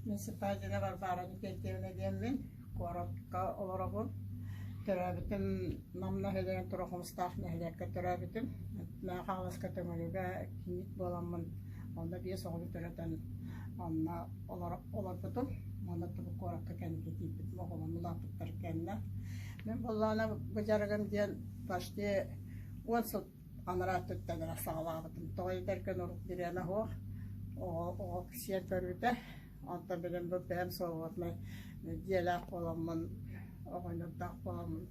Мин Сыпаадьына Варвара Никитьевна диэммин, куоракка олоробун. Төрөөбүтүм Нам нэһилиэгин Тура Хомустаах нэһилиэккэ төрөөбүтүм. Мэҥэ Хаҥаласка Төҥүлүгэ кийиит буоламмын, онно биэс оҕону төрөтөн онно олорбутум. Уонна бу куоракка кэнники киирбитим, оҕолорум улааппыттар кэннэ. Мин буоллаҕына бу дьарыгым диэн почти 10 сыл анараа өттүттэн эрэ саҕалаабытым. Тоҕо диэтэргэ урут бириэмэ суох, оҕо оҕо сиэн көрүүтэ. Онтон билин бу бэйэм свободнай дьиэлээх буоламмын, оҕонньордоох буоламмын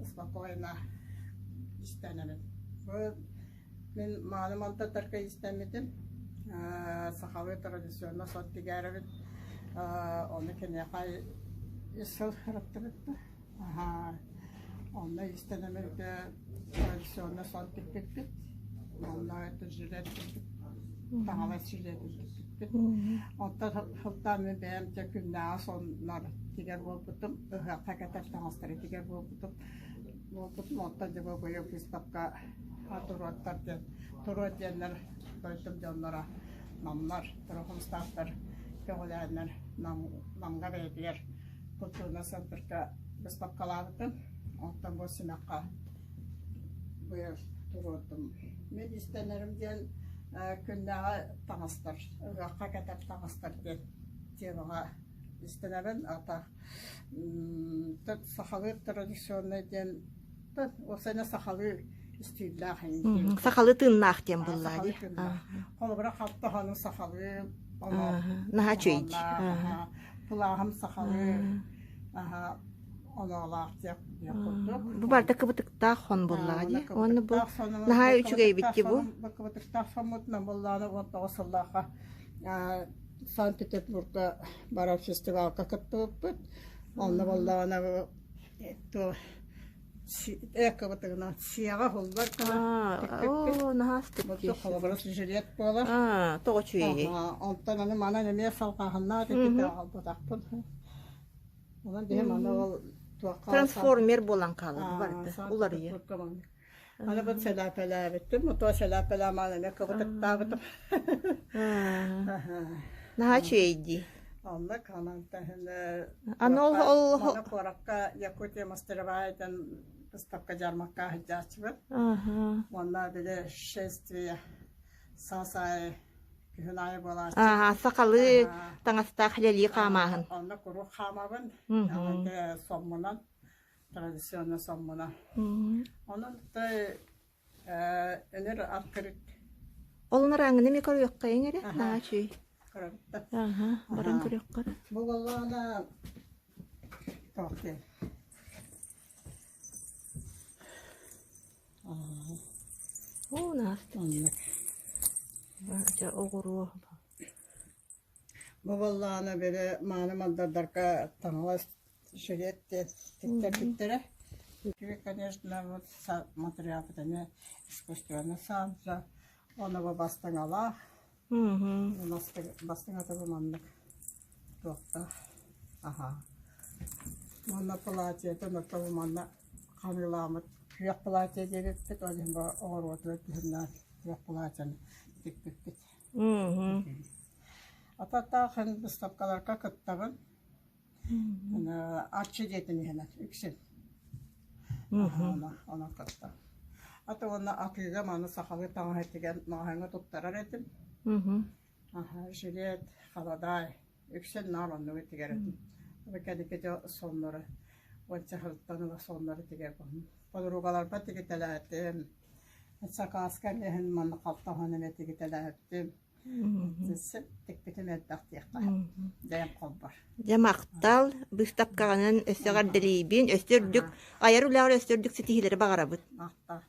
спокойно истэнэбин. Бу мин мааны мантатарга истэммитим. Сахалыы традиционно сон тигээрэбин. Ону киниэхэ үс сыл ырыттыбыт. Аһаа, онно иистэнэммит традиционно сон тикпиппит. Онно это жилет таҥалай жилетин тикпиппит. Онтон сылтаан мин бэйэм дьэ күннээҕи соннор тигэр буолбутум, ыһыахха кэтэр таҥастары тигэр буолбутум. Буолбутум онтон дьэ бу быйыл выставка туруоттар диэн туруот диэннэр дойдум дьонноро намнар, Торохомстаахтар көҕүлээннэр Намҥа бэйэтигэр культурнай центрга быыстапкалаабытым. Онтон бу симэххэ быйыл туруордум. Мин истэнэрим диэн күннээҕи таҥастар, ыһыахха кэтэр таҥастар диэн темаҕа истэнэбин. Ата сахалыы традиционнай диэн уопсайынан сахалыы истииллээх Сахалыы тыыннаах диэн буоллаа дии. Холобура хаптаһаны сахалыы Наһаа үчүгэй. Пылааһым сахалыы оноолоох диэх курдук. Бу барда кыбытыктаах хон буоллаҕа дии. Уонна бу наһаа үчүгэй эбит дии бу. Кыбытыктаах соммутунан буоллаҕына 19 сыллаахха Санкт-Петербурга барар фестивалга кыттыбыппыт. Онно буоллаҕына Эккабытыгынан сиэҕэ уһуллар гына тикпиппит. Оо, наһаа астык дии. Холобура жилет буолар. Аа, тоҕо үчүгэйий? Онтон аны манан эмиэ салҕааһыннаах ититэ аҕалбатахпын. Онон биһи маны ол туохха Трансформер буолан хаалар барыта уларыйар. Аны бу сэлээпэлээбиттим, ото сэлээпэлээмаан эмиэ кыбытыктаабытым. Наһаа үчүгэй дии. Оннук, онон Аны ол ол Маны куоракка Якутия мастеровая диэн выставка дьаармакка сылдьааччыбыт. Уонна били шествие саас аайы күһүн аайы буолааччы. Аа, сахалыы таҥастаах үлэлии хаамааһын. Онно куруук хаамабын. Соммунан, традиционно соммунан. Онон Өнөр ат көрүт. Ол ынырааҥҥыны эмиэ көрүөххэйиҥ эрэ, Аха. наһаа үчүгэй. Көрөбүт Аха, баран көрүөххэ эрэ. Бу буоллаҕына туох диэн Оо, наһаа Оннук. Дьэ, оҕуруо. Бу буоллаҕына били мааны мандардарга таҥалас Жилет тиктэрбиттэрэ. Үчүгэй, конечно, вот материалбыт эмиэ искусственно саамса, ону бу бастыҥалаах, бастыҥата бу маннык туохтаах, аһаа. Уонна платьета ото бу манна ханыылааммыт күөх платье диэбиппит, ол иһин бу оҕуруотугар түһүннээн күөх платьены тикпиппит. Ата-таах выставкаларга кыттабын. Арчы дьиэтин иһинэн үксүн. Онон кытта. Ата уонна атыыга маны сахалыы таҥаһы тигэн маҕаһыыҥҥа туттарар этим. Жилет, халадаай үксүн наар оннугу тигэр этим. Кэнники дьэ соннору уонча сылтан ыла соннору тигэр Подругаларбар тигитэлээтим. Сакааска эмиэ манна халтаһан эмиэ тигитэлээбитим. Тикпитим элбэх диэххэ бэйэм холбор. Дьэ махтал, быыстапкаҕынан өссө эҕэрдэлиибин, өссө үрдүк айар үлэҕэр өссө үрдүк ситиһиилэри баҕарабыт. Махтал.